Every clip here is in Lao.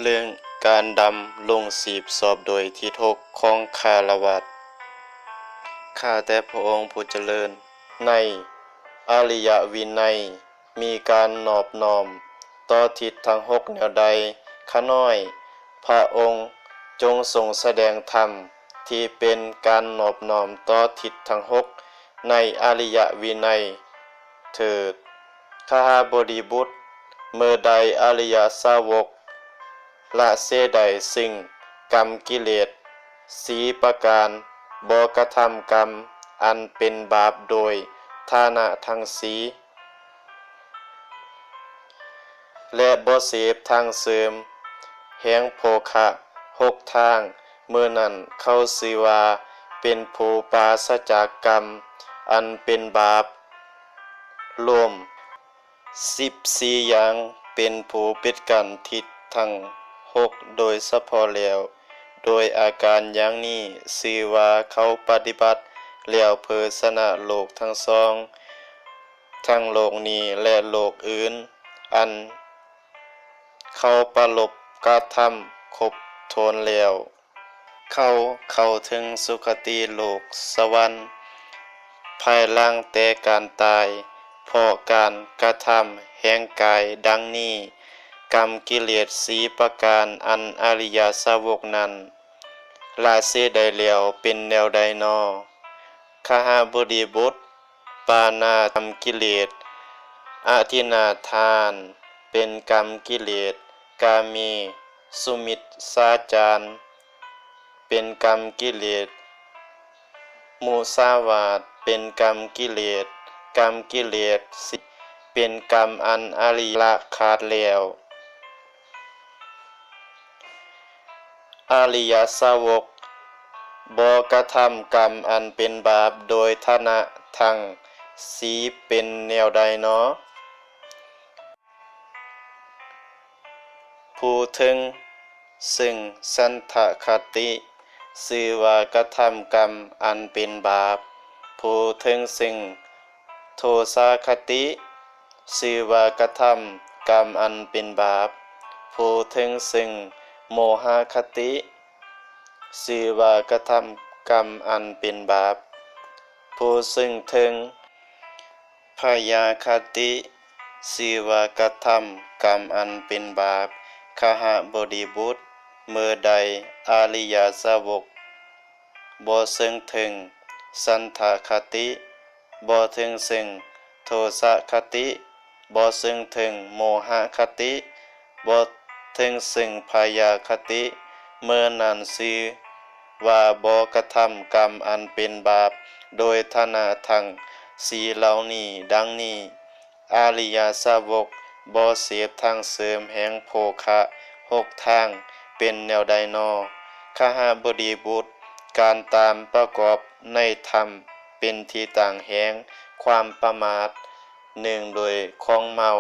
ເລື່ອງການດຳລົງຊີບຊອບໂດຍທິດຫົກຂອງຄາລະວາດ. ຂ້າແຕ່ພະອົງຜູ້ຈະເລີນ, ໃນອະລິຍະວິໄນມີການນອບນ້ອມຕໍ່ທິດທັງຫົກແນວໃດ? ຂ້ານ້ອຍ, ພະອົງຈົ່ງຊົງສະແດງທຳທີ່ເປັນການນອບນ້ອມຕໍ່ທິດທັງຫົກໃນອະລິຍະວິໄນເຖີດ. ຄະຫະບໍດີບຸດ, ເມື່ອໃດອະລິຍະສາວົກລະເສຍໄດ້ຊຶ່ງກຳກິເລດສີ່ປະການ, ບໍ່ກະທຳກຳອັນເປັນບາບໂດຍຖານະທັງສີ່ ແລະ ບໍ່ເສບທາງເສີມແຫ່ງໂພຄະຫົກທາງ, ເມື່ອນັ້ນເຂົາຊື່ວ່າເປັນຜູ້ປາສະຈາກກຳອັນເປັນບາບ. ໂລມ ສິບສີ່ຢ່າງ ເປັນຜູ້ປິດກັ້ນທິດທັງຫົກໂດຍສະເພາະແລ້ວ. ໂດຍອາການຢ່າງນີ້ຊື່ວ່າເຂົາປະຕິບັດແລ້ວເພື່ອຊະນະໂລກທັງສອງ, ທັງໂລກນີ້ ແລະ ໂລກອື່ນ ອັນເຂົາປະລົບກະທຳຄົບຖ້ວນແລ້ວ. ເຂົາເຂົ້າເຖິງສຸຄະຕິໂລກສະຫວັນ ພາຍຫຼັງແຕ່ການຕາຍ ເພາະການກະທຳແຫ່ງກາຍດັ່ງນີ້, ກຳກິເລດສີ່ປະການອັນອະລິຍະສາວົກນັ້ນລະເສຍໄດ້ແລ້ວເປັນແນວໃດນໍ? ຄະຫະບໍດີບຸດ, ປານາກຳກິເລດ, ອະທິນນາທານເປັນກຳກິເລດ, ກາເມສຸມິດສາຈານ ເປັນກຳກິເລດ, ມຸສາວາດເປັນກຳກິເລດ, ກຳກິເລດສິບເປັນກຳອັນອະລິລະຂາດແລ້ວ. ອະລິຍະສາວົກບໍ່ກະທຳກຳອັນເປັນບາບໂດຍຖານະທັງສີ່ເປັນແນວໃດນໍ? ຜູ້ເຖິງຊຶ່ງສັນທະຄະຕິ ຊື່ວ່າກະທຳກຳອັນເປັນບາບ. ຜູ້ເຖິງຊຶ່ງໂທສາຄະຕິ ຊື່ວ່າກະທຳກຳອັນເປັນບາບ. ຜູ້ເຖິງຊຶ່ງໂມຫະຄະຕິ ຊື່ວ່າກະທຳກຳອັນເປັນບາບ. ຜູ້ເຊິ່ງເຖິງ ພະຍາຄະຕິ ຊື່ວ່າກະທຳກຳອັນເປັນບາບ. ຄະຫະບໍດີບຸດ, ເມື່ອໃດອະລິຍະສາວົກບໍ່ເຊິ່ງເຖິງສັນທະຄະຕິ, ບໍ່ເຊິ່ງເຖິງໂທສະຄະຕິ, ບໍ່ເຊິ່ງເຖິງໂມຫະຄະຕິ, ບໍ່ເທິງເຊິ່ງພະຍາຄະຕິ, ເມື່ອນັ້ນຊື່ວ່າບໍ່ກະທຳກຳອັນເປັນບາບໂດຍຖານະທັງສີ່ເຫຼົ່ານີ້. ດັ່ງນີ້ ອະລິຍະສາວົກບໍ່ເສບທາງເສີມແຫ່ງໂພຄະຫົກທາງເປັນແນວໃດນໍ? ຄະຫະບໍດີບຸດ, ການຕາມປະກອບໃນທຳເປັນທີ່ຕັ້ງແຫ່ງຄວາມປະໝາດ ເນື່ອງໂດຍຂອງເມົາ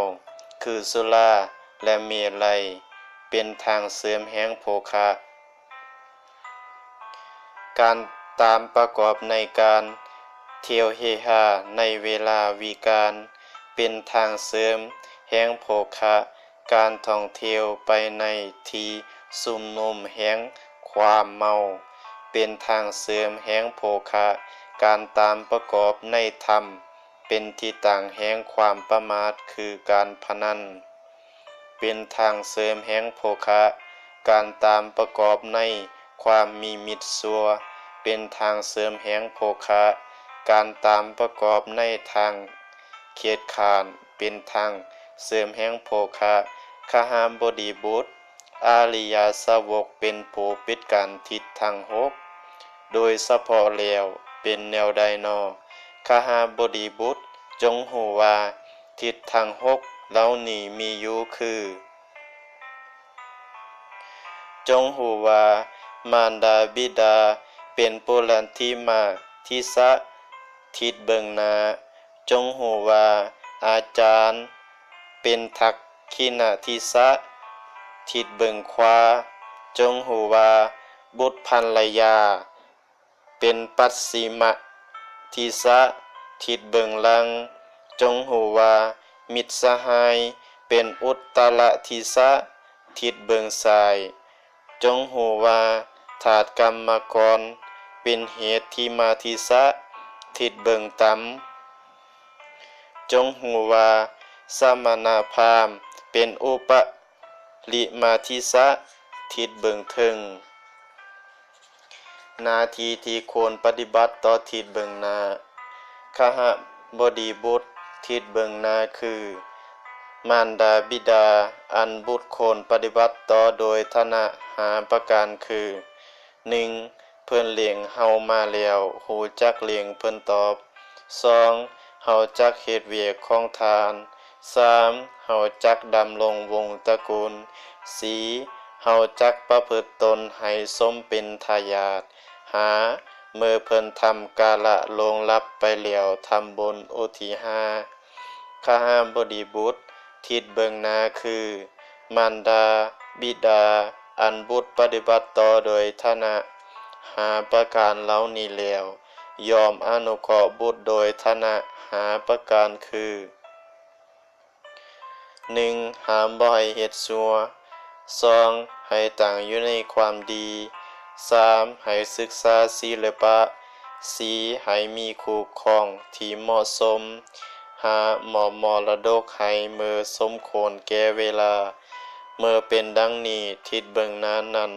ຄືສຸລາ ແລະ ເມໄລ ເປັນທາງເສີມແຫ່ງໂພຄະ. ການຕາມປະກອບໃນການທ່ຽວເຮຮາໃນເວລາວິການ ເປັນທາງເສີມແຫ່ງໂພຄະ. ການທ່ອງທ່ຽວໄປໃນທີ່ຊຸມນຸມແຫ່ງຄວາມເມົາ ເປັນທາງເສີມແຫ່ງໂພຄະ. ການຕາມປະກອບໃນທຳ ເປັນທີ່ຕັ້ງແຫ່ງຄວາມປະໝາດ ຄືການພະນັນ ເປັນທາງເສີມແຫ່ງໂພຄະ. ການຕາມປະກອບໃນຄວາມມີມິດຊົ່ວ ເປັນທາງເສີມແຫ່ງໂພຄະ. ການຕາມປະກອບໃນທາງຂຽດຄ້ານ ເປັນທາງເສີມແຫ່ງໂພຄະ. ຄະຫະບໍດີບຸດ, ອະລິຍະສາວົກເປັນຜູ້ປິດກັ້ນທິດທັງຫົກ ໂດຍສະເພາະແລ້ວເປັນແນວໃດນໍ? ຄະຫະບໍດີບຸດ, ຈົ່ງຮູ້ວ່າທິດທັງຫົກເຫຼົ່ານີ້ມີຢູ່ຄື, ຈົ່ງຮູ້ວ່າມານດາບິດາເປັນປຸລະທິມາທິສະ ທິດເບື້ອງໜ້າ. ຈົ່ງຮູ້ວ່າອາຈານເປັນທັກຂິນະທິສະ ທິດເບື້ອງຂວາ. ຈົ່ງຮູ້ວ່າບຸດພັນລະຍາເປັນປັດຊິມະທິສະ ທິດເບື້ອງຫຼັງ. ຈົ່ງຮູ້ວ່າມິດສະຫາຍເປັນອຸດຕະລະທິສະ ທິດເບິ່ງຊ້າຍ. ຈົ່ງຮູ້ວ່າທາດກຳມະກອນເປັນເຫດທິມາທິສະ, ທິດເບິ່ງຕ່ຳ. ຈົ່ງຮູ້ວ່າສະມະນະພາມເປັນອຸປະລິມາທິສະ, ທິດເບິ່ງເທິງ. ໜ້າທີ່ທີ່ຄວນປະຕິບັດຕໍ່ທິດເບິ່ງໜ້າ. ຄະຫະບໍດີບຸດ, ທິດເບິ່ງໜ້າຄື ມານດາບິດາ ອັນບຸດຄວນປະຕິບັດຕໍ່ໂດຍຖານະຫ້າປະການຄື: ໜຶ່ງ ເພິ່ນເລັງເຮົາມາແລ້ວ, ຮູ້ຈັກເລັງເພິ່ນຕອບ. ສອງ ເຮົາຈັກເຮັດວຽກຂອງທ່ານ. ສາມ ເຮົາຈັກດຳລົງວົງຕະກຸນ. ສີ່ ເຮົາຈັກປະພຶດຕົນໃຫ້ສົມເປັນທາຍາດ. ຫ້າ ເມື່ອເພິ່ນທຳກາລະລົງຫຼັບໄປແລ້ວ, ທຳບຸນອຸທິດໃຫ້. ຄະຫະບໍດີບຸດ, ທິດເບິ່ງໜ້າຄື ມານດາບິດາ ອັນບຸດປະຕິບັດຕໍ່ໂດຍຖານະຫ້າປະການເຫຼົ່ານີ້ແລ້ວ, ຍ່ອມອະນຸເຄາະບຸດໂດຍຖານະຫ້າປະການຄື: ໜຶ່ງ ຫ້າມບໍ່ໃຫ້ເຮັດຊົ່ວ. ສອງ ໃຫ້ຕັ້ງຢູ່ໃນຄວາມດີ. ສາມ ໃຫ້ສຶກສາສິລະປະ. ສີ່ ໃຫ້ມີຄູ່ຄອງທີ່ເໝາະສົມ. ຫ້າ ມອບມໍລະດົກໃຫ້ເມື່ອສົມຄວນແກ່ເວລາ. ເມື່ອເປັນດັ່ງນີ້, ທິດເບິ່ງໜ້ານັ້ນ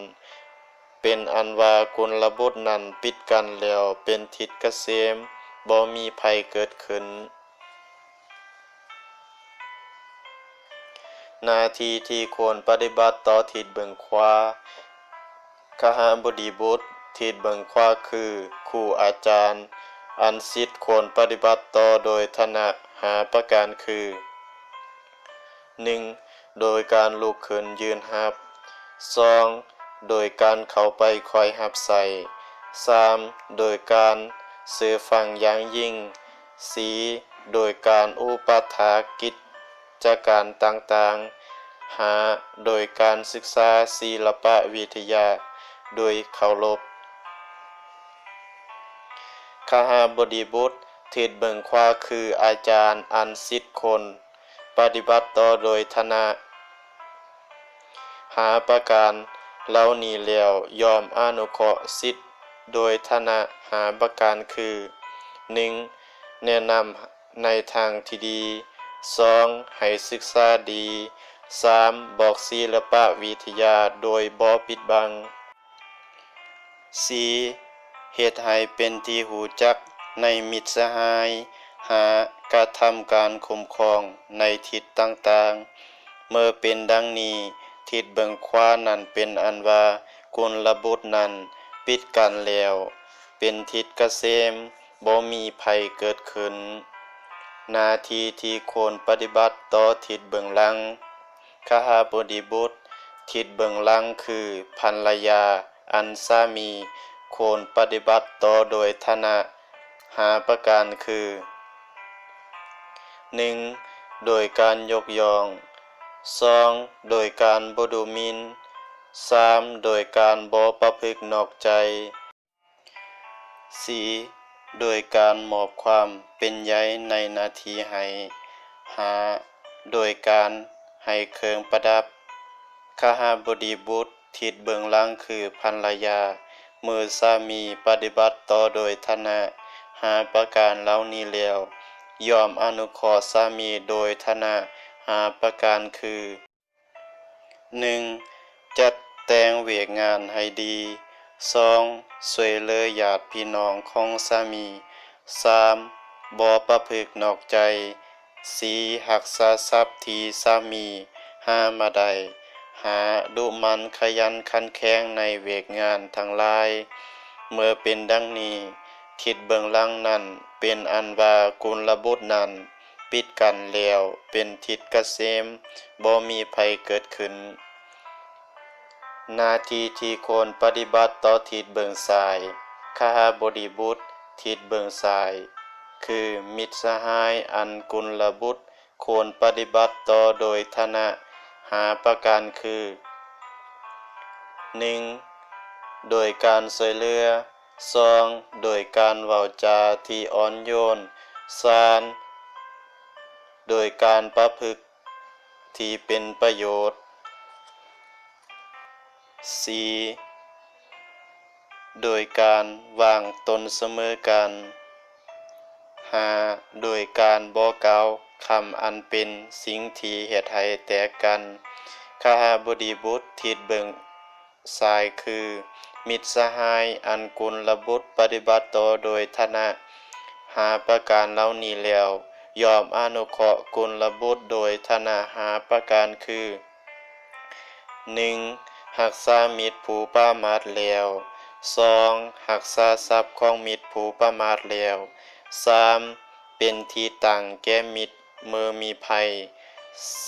ເປັນອັນວ່າກຸນລະບຸດນັ້ນປິດກັ້ນແລ້ວ, ເປັນທິດກະເສມ, ບໍ່ມີໄພເກີດຂຶ້ນ. ໜ້າທີ່ທີ່ຄວນປະຕິບັດຕໍ່ທິດເບິ່ງຂວາ. ຄະຫະບໍດີບຸດ, ທິດເບິ່ງຂວາຄືຄູອາຈານ ອັນສິດຄວນປະຕິບັດຕໍ່ໂດຍຖານະຫ້າປະການຄື: ໜຶ່ງ ໂດຍການລຸກຂຶ້ນຢືນຮັບ. ສອງ ໂດຍການເຂົ້າໄປຄອຍຮັບໃຊ້. ສາມ ໂດຍການເຊື່ອຟັງຢ່າງຍິ່ງ. ສີ່ ໂດຍການອຸປະຖາກກິດຈະການຕ່າງໆ. ຫ້າ ໂດຍການສຶກສາສິລະປະວິທະຍາໂດຍເຄົາລົບ. ຄະຫະບໍດີບຸດ, ທິດເບິ່ງຂວາຄືອາຈານອັນສິດຄົນ ປະຕິບັດຕໍ່ໂດຍຖານະຫ້າປະການເຫຼົ່ານີ້ແລ້ວ, ຍ່ອມອະນຸເຄາະສິດໂດຍຖານະຫ້າປະການຄື: ໜຶ່ງ ແນະນຳໃນທາງທີ່ດີ. ສອງ ໃຫ້ສຶກສາດີ. ສາມ ບອກສິລະປະວິທະຍາໂດຍບໍ່ປິດບັງ. ສີ່ ເຮັດໃຫ້ເປັນທີ່ຮູ້ຈັກໃນມິດສະຫາຍ. ຫ້າ ກະທຳການຄຸ້ມຄອງໃນທິດຕ່າງໆ. ເມື່ອເປັນດັ່ງນີ້, ທິດເບື້ອງຂວານັ້ນເປັນອັນວ່າກຸນລະບຸດນັ້ນປິດກັ້ນແລ້ວ, ເປັນທິດກະເສມ, ບໍ່ມີໄພເກີດຂຶ້ນ. ໜ້າທີ່ທີ່ຄວນປະຕິບັດຕໍ່ທິດເບື້ອງຫຼັງ. ຄະຫະບໍດີບຸດ, ທິດເບື້ອງຫຼັງຄືພັນລະຍາ ອັນສາມີຄວນປະຕິບັດຕໍ່ໂດຍຖານະຫ້າປະການຄື: ໜຶ່ງ ໂດຍການຍົກຍ້ອງ. ສອງ ໂດຍການບໍ່ດູໝິ່ນ. ສາມ ໂດຍການບໍ່ປະພຶກນອກໃຈ. ສີ່ ໂດຍການມອບຄວາມເປັນໃຍໃນໜ້າທີ່ໃຫ້. ຫ້າ ໂດຍການໃຫ້ເຄື່ອງປະດັບ. ຄະຫະບໍດີບຸດ, ທິດເບື້ອງຫຼັງຄືພັນລະຍາ ເມື່ອສາມີປະຕິບັດຕໍ່ໂດຍຖານະຫ້າປະການເຫຼົ່ານີ້ແລ້ວ, ຍ່ອມອະນຸເຄາະສາມີໂດຍຖານະຫ້າປະການຄື: ໜຶ່ງ ຈັດແຕ່ງວຽກງານໃຫ້ດີ. ສອງ ຊ່ວຍເຫຼືອຍາດພີ່ນ້ອງຂອງສາມີ. ສາມ ບໍ່ປະພຶກນອກໃຈ. ສີ່ ຮັກສາຊັບທີ່ສາມີຫາມາໄດ້. ຫ້າ ດຸໝັ່ນຂະຫຍັນຂັນແຂງໃນວຽກງານທັງຫຼາຍ. ເມື່ອເປັນດັ່ງນີ້, ທິດເບື້ອງຫຼັງນັ້ນເປັນອັນວ່າກຸນລະບຸດນັ້ນ ປິດກັ້ນແລ້ວ, ເປັນທິດກະເສມ, ບໍ່ມີໄພເກີດຂຶ້ນ. ໜ້າທີ່ທີ່ຄວນປະຕິບັດຕໍ່ທິດເບື້ອງຊ້າຍ. ຄະຫະບໍດີບຸດ, ທິດເບື້ອງຊ້າຍ ຄືມິດສະຫາຍອັນກຸນລະບຸດຄວນປະຕິບັດຕໍ່ໂດຍຖານະຫ້າປະການຄື: ໜຶ່ງ ໂດຍການຊ່ວຍເຫຼືອ. ສອງ ໂດຍການເວົ້າຈາທີ່ອ່ອນໂຍນ. ສາມ ໂດຍການປະພຶກທີ່ເປັນປະໂຫຍດ. ສີ່ ໂດຍການວາງຕົນສະເໝີກັນ. ຫ້າ ໂດຍການບໍ່ກ່າວຄຳອັນເປັນສິ່ງທີ່ເຮັດໃຫ້ແຕກກັນ. ຄະຫະບໍດີບຸດ ທິດເບື້ອງຊ້າຍ ຄື ມິດສະຫາຍ ອັນກຸນລະບຸດປະຕິບັດຕໍ່ໂດຍຖານະຫ້າປະການເຫຼົ່ານີ້ແລ້ວ ຍ່ອມອະນຸເຄາະກຸນລະບຸດໂດຍຖານະຫ້າປະການ ຄື ໜຶ່ງ ຮັກສາມິດຜູ້ປະໝາດແລ້ວ. ສອງ ຮັກສາຊັບຂອງມິດຜູ້ປະໝາດແລ້ວ. ສາມ ເປັນທີ່ຕັ້ງແກ່ມິດເມື່ອມີໄພ.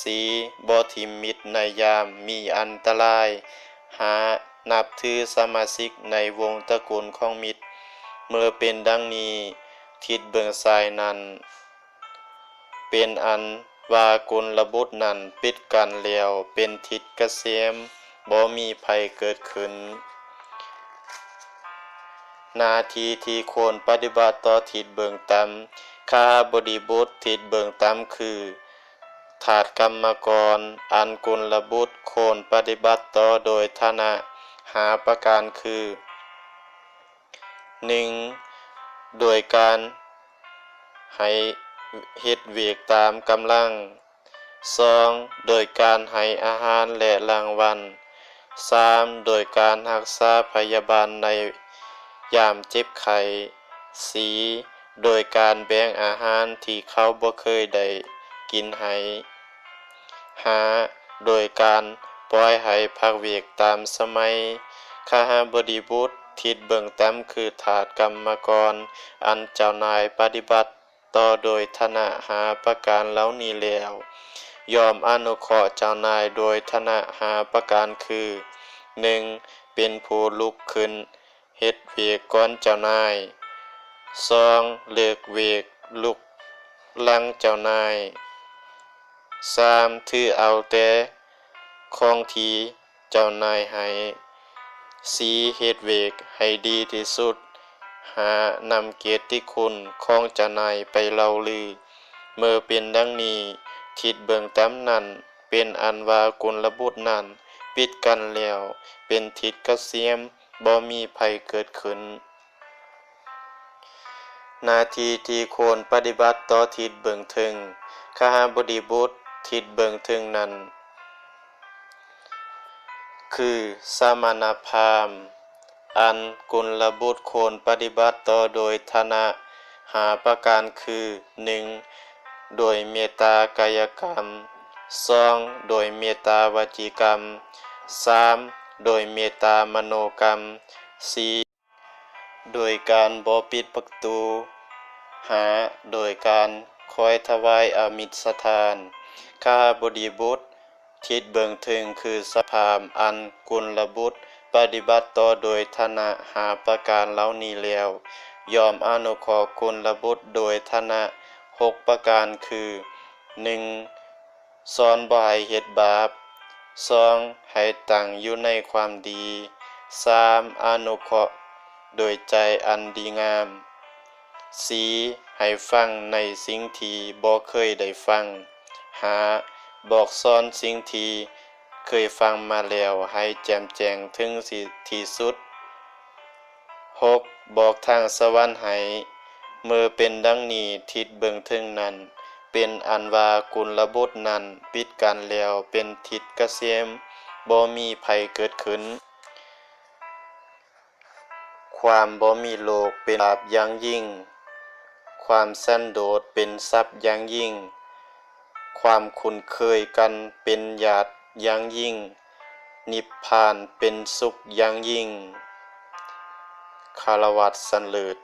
ສີ່ ບໍ່ຖິ້ມມິດໃນຍາມມີອັນຕະລາຍ. ຫ້າ ນັບຖືສະມາຊິກໃນວົງຕະກຸນຂອງມິດ. ເມື່ອເປັນດັ່ງນີ້, ທິດເບື້ອງຊ້າຍນັ້ນ ເປັນອັນວ່າກຸນລະບຸດນັ້ນປິດກັ້ນແລ້ວ ເປັນທິດກະເສມ ບໍ່ມີໄພເກີດຂຶ້ນ. ໜ້າທີ່ທີ່ຄວນປະຕິບັດຕໍ່ທິດເບື້ອງຕ່ຳ. ຄະຫະບໍດີບຸດ ທິດເບື້ອງຕ່ຳ ຄື ທາດກຳມະກອນ ອັນກຸນລະບຸດຄວນປະຕິບັດຕໍ່ໂດຍຖານະຫ້າປະການ ຄື ໜຶ່ງ ໂດຍການໃຫ້ເຮັດວຽກຕາມກຳລັງ. ສອງ ໂດຍການໃຫ້ອາຫານ ແລະ ລາງວັນ. ສາມ ໂດຍການຮັກສາພະຍາບານໃນຍາມເຈັບໄຂ້. ສີ່ ໂດຍການແບ່ງອາຫານທີ່ເຂົາບໍ່ເຄີຍໄດ້ກິນໃຫ້. ຫ້າ ໂດຍການປ່ອຍໃຫ້ພັກວຽກຕາມສະໄໝ. ຄະຫະບໍດີບຸດ ທິດເບື້ອງຕ່ຳ ຄືທາດກຳມະກອນ ອັນເຈົ້ານາຍປະຕິບັດຕໍ່ໂດຍຖານະຫ້າປະການເຫຼົ່ານີ້ແລ້ວ ຍ່ອມອະນຸເຄາະເຈົ້ານາຍໂດຍຖານະຫ້າປະການ ຄື ໜຶ່ງ ເປັນຜູ້ລຸກຂຶ້ນ ເຮັດວຽກກ່ອນເຈົ້ານາຍ. ສອງ ເລີກວຽກລຸກຫຼັງເຈົ້ານາຍ. ສາມ ຖືເອົາແຕ່ຂອງທີ່ເຈົ້ານາຍໃຫ້. ສີ່ ເຮັດວຽກໃຫ້ດີທີ່ສຸດ. ຫ້າ ນຳກຽດຕິຄຸນຂອງເຈົ້ານາຍໄປເລົ່າລື. ເມື່ອເປັນດັ່ງນີ້, ທິດເບື້ອງຕ່ຳນັ້ນ ເປັນອັນວ່າກຸນລະບຸດນັ້ນປິດກັ້ນແລ້ວ, ເປັນທິດກະສຽມ, ບໍ່ມີໄພເກີດຂຶ້ນ. ໜ້າທີ່ທີ່ຄວນປະຕິບັດຕໍ່ທິດເບື້ອງເທິງ. ຄະຫະບໍດີບຸດ ທິດເບື້ອງເທິງນັ້ນ ຄືສະມະນະພາມ. ອັນກຸນລະບຸດຄວນປະຕິບັດຕໍ່ໂດຍຖານະຫ້າປະການຄື ໜຶ່ງ ໂດຍເມດຕາກາຍະກຳ. ສອງ ໂດຍເມດຕາວະຈີກຳ. ສາມ ໂດຍເມດຕາມະໂນກຳ. ສີ່ ໂດຍການບໍ່ປິດປະຕູ. ຫ້າ ໂດຍການຄອຍຖວາຍອະມິດສະທານ. ຄະຫະບໍດີບຸດ ທິດເບື້ອງເທິງຄືສະພາມ ອັນກຸນລະບຸດປະຕິບັດຕໍ່ໂດຍຖານະຫ້າປະການເຫຼົ່ານີ້ແລ້ວ, ຍ່ອມອະນຸເຄາະກຸນລະບຸດໂດຍຖານະຫົກປະການຄື ໜຶ່ງ ສອນບໍ່ໃຫ້ເຮັດບາບ. ສອງ ໃຫ້ຕັ້ງຢູ່ໃນຄວາມດີ. ສາມ ອະນຸເຄາະໂດຍໃຈອັນດີງາມ. ສີ່ ໃຫ້ຟັງໃນສິ່ງທີ່ບໍ່ເຄີຍໄດ້ຟັງ. ຫ້າ ບອກສອນສິ່ງທີ່ເຄີຍຟັງມາແລ້ວໃຫ້ແຈ່ມແຈ້ງເຖິງທີ່ສຸດ. ຫົກ ບອກທາງສະຫວັນໃຫ້. ເມື່ອເປັນດັ່ງນີ້, ທິດເບື້ອງເທິງນັ້ນ ເປັນອັນວ່າກຸນລະບຸດນັ້ນປິດກັ້ນແລ້ວ, ເປັນທິດກະເສມ, ບໍ່ມີໄພເກີດຂຶ້ນ. ຄວາມບໍ່ມີໂລກເປັນລາບຢ່າງຍິ່ງ, ຄວາມສັນໂດດເປັນຊັບຢ່າງຍິ່ງ, ຄວາມຄຸ້ນເຄີຍກັນເປັນຍາດຢ່າງຍິ່ງ, ນິບພານເປັນສຸກຢ່າງຍິ່ງ. ຄາລະວະສັນເລີດ.